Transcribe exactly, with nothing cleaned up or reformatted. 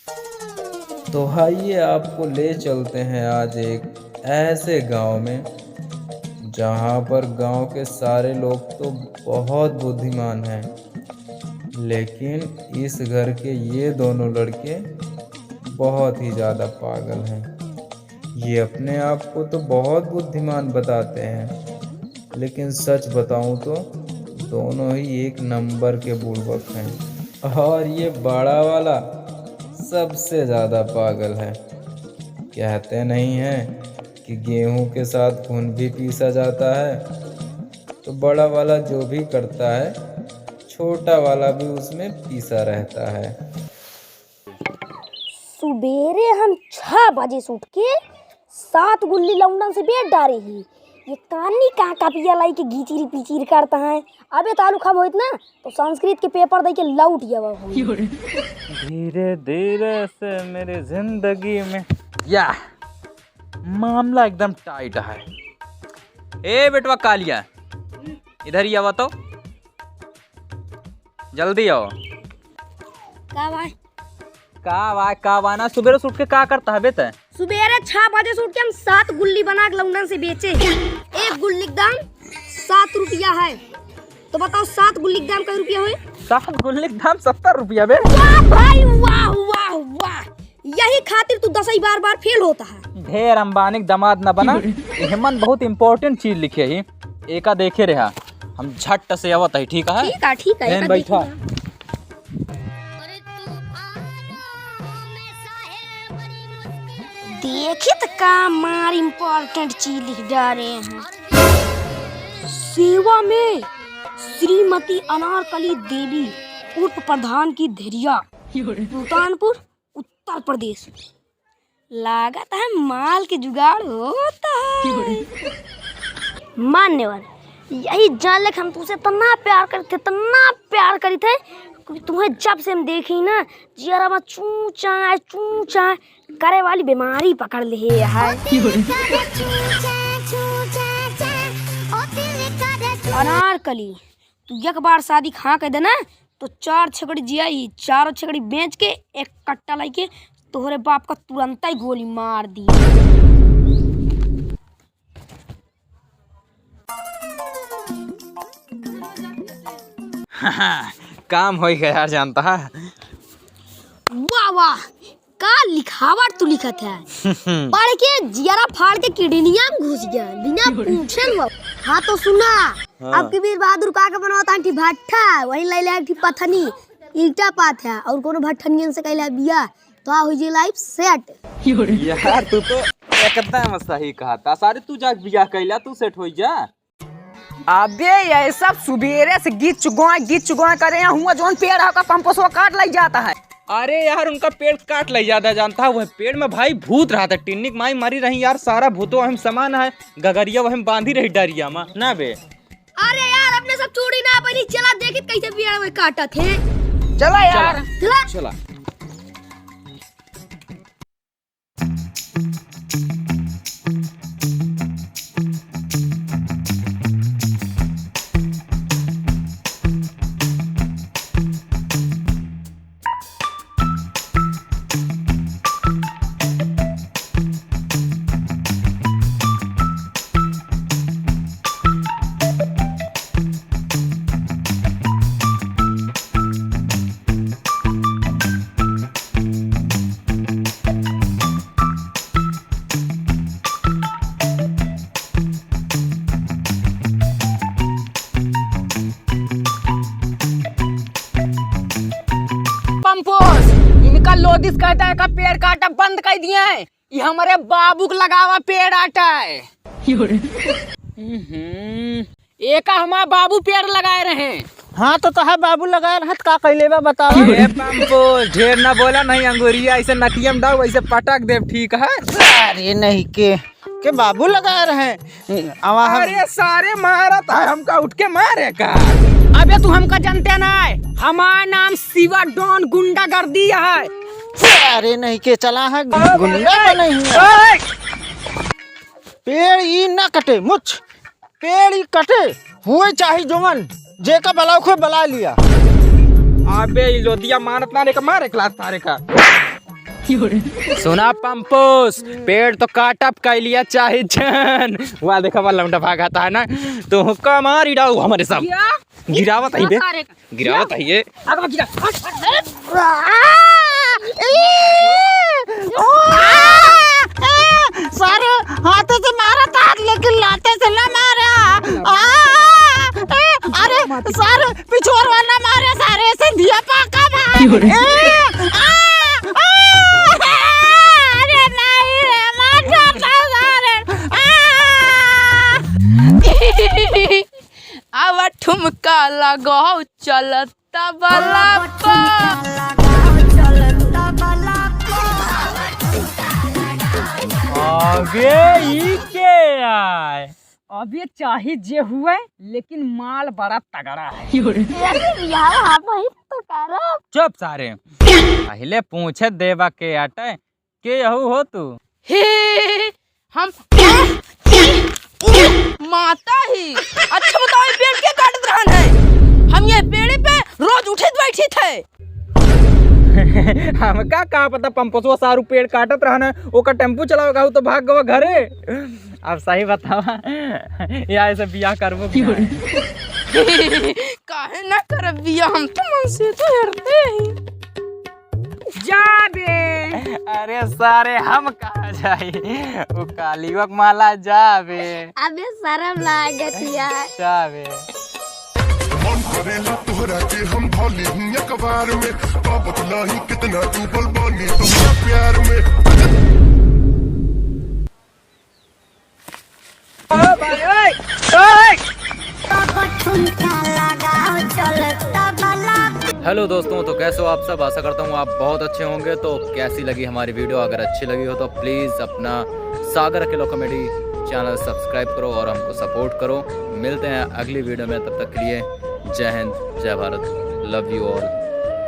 तो आइए, आपको ले चलते हैं आज एक ऐसे गांव में, जहां पर गांव के सारे लोग तो बहुत बुद्धिमान हैं, लेकिन इस घर के ये दोनों लड़के बहुत ही ज़्यादा पागल हैं। ये अपने आप को तो बहुत बुद्धिमान बताते हैं, लेकिन सच बताऊं तो दोनों ही एक नंबर के बुड़बक हैं। और ये बड़ा वाला सबसे ज़्यादा पागल है। कहते नहीं हैं कि गेहूं के साथ घुन भी पीसा जाता है, तो बड़ा वाला जो भी करता है, छोटा वाला भी उसमें पीसा रहता है। सुबेरे हम छह बजे से उठ के सात गुल्ली लौंडन से बेच डारे ही। ये कानी का कपिया लाई के घिचिरी पिचिरी करता है। अबे तालु खब होइत ना, तो संस्कृत के पेपर दे के लौट जावा हो। धीरे धीरे से मेरी जिंदगी में, या मामला एकदम टाइट है। ए बेटवा कालिया, इधर ही आवा तो, जल्दी आओ। का भाई? का भाई, का भाई ना, सुबेरे से उठ के का करता है बे तै? सुबेरे छह बजे से उठ के हम सात गुल्ली बना के लौंडन से बेचे। एक गुल्ली के दाम सात रुपया है, तो बताओ सात गुल्ली के दाम कै रुपया हुए? सात गुल्ली के दाम सत्तर रुपया बे। वाह भाई, वाह, वाह, वाह। यही खातिर तू दसई बार बार फेल होता है। ढेर अंबानी के दामाद न बना। एहमन बहुत इंपॉर्टेंट चीज लिखे ही, एका देखे रहा। हम झट से आवत है, ठीक है? ठीक है, ठीक है, एहन एका बैठा। देखी ना। देखित का मार इंपॉर्टेंट चीज लिख डारे हैं। सेवा में श्रीमती अनारकली देवी उर्फ प्रधान की धैर्या, सुल्तानपुर, उत्तर प्रदेश। लागत है माल के जुगाड़ होता है। मान्यवर, यही जान ले कि हम तुसे इतना प्यार करते, इतना प्यार करते कि तुम्हें जब से हम देखी ना, जियरा में चूं चां, चूं चां करे वाली बीमारी पकड़ ले है। अनारकली, तू एक बार शादी हाँ कह देना, तो चार छकड़ी जिया ही, चारों छकड़ी बेच के एक कट्टा लाइके तोहरे बाप का तुरंत ही गोली मार दी। काम हो गया यार, जानता है। वाह, वाह, का लिखावट तू लिखत है। पढ़ के जियरा फाड़ के किडनिया में घुस गया, बिना पूछे न। हाँ तो सुना, हाँ। अब की बीर बहादुर का के बनवा था, एक ठी भट्ठा, वही ले ले एक ठी पथनी, ईटा पात है, और कोनो भट्ठनियन से कैला बिया, तो आ हुई जी लाइफ सेट। यार तू तो एकदम सही कहा था, सारे तू जाके बिया कैला, तू सेट हो जा। अबे ये सब सुबेरे से गीच चुगवा, गीच चुगवा करे हैं, हुआ जौन पेड़ है, ओका पंपोसवा काट लई जाता है। अरे यार, उनका पेड़ काट लई जाता है, जानता है, वह पेड़ में भाई भूत रहा था, टिन्नी की माई मरी रही यार, सारा भूतो हम समान है, गगरिया वह हम बांधी रही डरिया में, ना बे। अरे यार, अपने सब चूड़ी ना बनी, चला देखित कैसे पेड़ में काटत है। चला यार। चला। चला। पंपोस, इनका लोदिस कहता है का पेड़ काटा बंद कर दिए हैं। ये हमारे बाबू के लगावा पेड़ आटा है। हम्म, एका हमार बाबू पेड़ लगाए रहे। हाँ, तो तोहार बाबू लगाए रहे, तो का कैले बा, बताओ। ए पंपोस, ढेर ना बोला, नहीं अंगुरिया ऐसे नकियम डाउ, वैसे पटक देब, ठीक है? अरे नहीं के, के बाबू लगाए रहे। आवा हम अरे सारे मारत है, हमका उठ के मारे का? अबे तू हमका जानते ना है, हमार नाम शिवा डॉन गुंडागर्दी है। अरे नहीं के चला है, गुंडा तो नहीं है। पेड़ ई ना कटे, मुछ। पेड़ ई कटे, हुए चाहे जवन, जेका बलाउ के बला लिया। अबे ई लोदिया मानत ना रे का, मारे क्लास तारे का। सुना पंपोस, पेड़ तो काटब कइलिया चाहे जान। वाह, देखा, वाह, लौंडा भागत है ना, तो हुक्का मारी डाऊ हमरे सब। क्या? गिरावत है ये। सारे हाथे से मारा था, लेकिन लाते से ना मारा। आ, ए, अरे, सारे पिछोरवा ना मारे, सारे से दिया पाका भाई। ए, आ, आ, अरे नहीं रे, मार डाला सारे। आ। आवा ठुमका लगाओ, चलत तबला पर। अबे, ई के आय? अबे, चाहे जे हुए, लेकिन माल बड़ा तगड़ा है। अरे यार, हाँ भाई, तो करब। चुप सारे। पहिले पूछे देवा के आटे, के यहू हो तू? हे, हम माता ही। अच्छा बताओ, ये पेड़ के काटत रहन है? हम ये पेड़े पे रोज उठित बैठित है। हमका का पता, पंपसवा सारू पेड़ काटत रहन है, ओकर टेम्पू चलावे का हो तो भाग गवा घरे। अब सही बतावा, या ऐसे बियाह करबो कि ना? काहे ना करब बियाह, हम तो मन से तो हरते ही। जा बे। अरे सारे, हम कहाँ जाई? उ कालियो के माला, जा बे। अबे शरम लागत यार। जा बे। मन करेला तोहरा के हम धोली हूँ अखबार में, तो बतलाही कितना डूबल बानी तोहरा प्यार में। हेलो दोस्तों, तो कैसे हो आप सब? आशा करता हूँ आप बहुत अच्छे होंगे। तो कैसी लगी हमारी वीडियो? अगर अच्छी लगी हो तो प्लीज अपना सागर अकेलो कॉमेडी चैनल सब्सक्राइब करो और हमको सपोर्ट करो। मिलते हैं अगली वीडियो में, तब तक के लिए जय हिंद, जय भारत, love you all।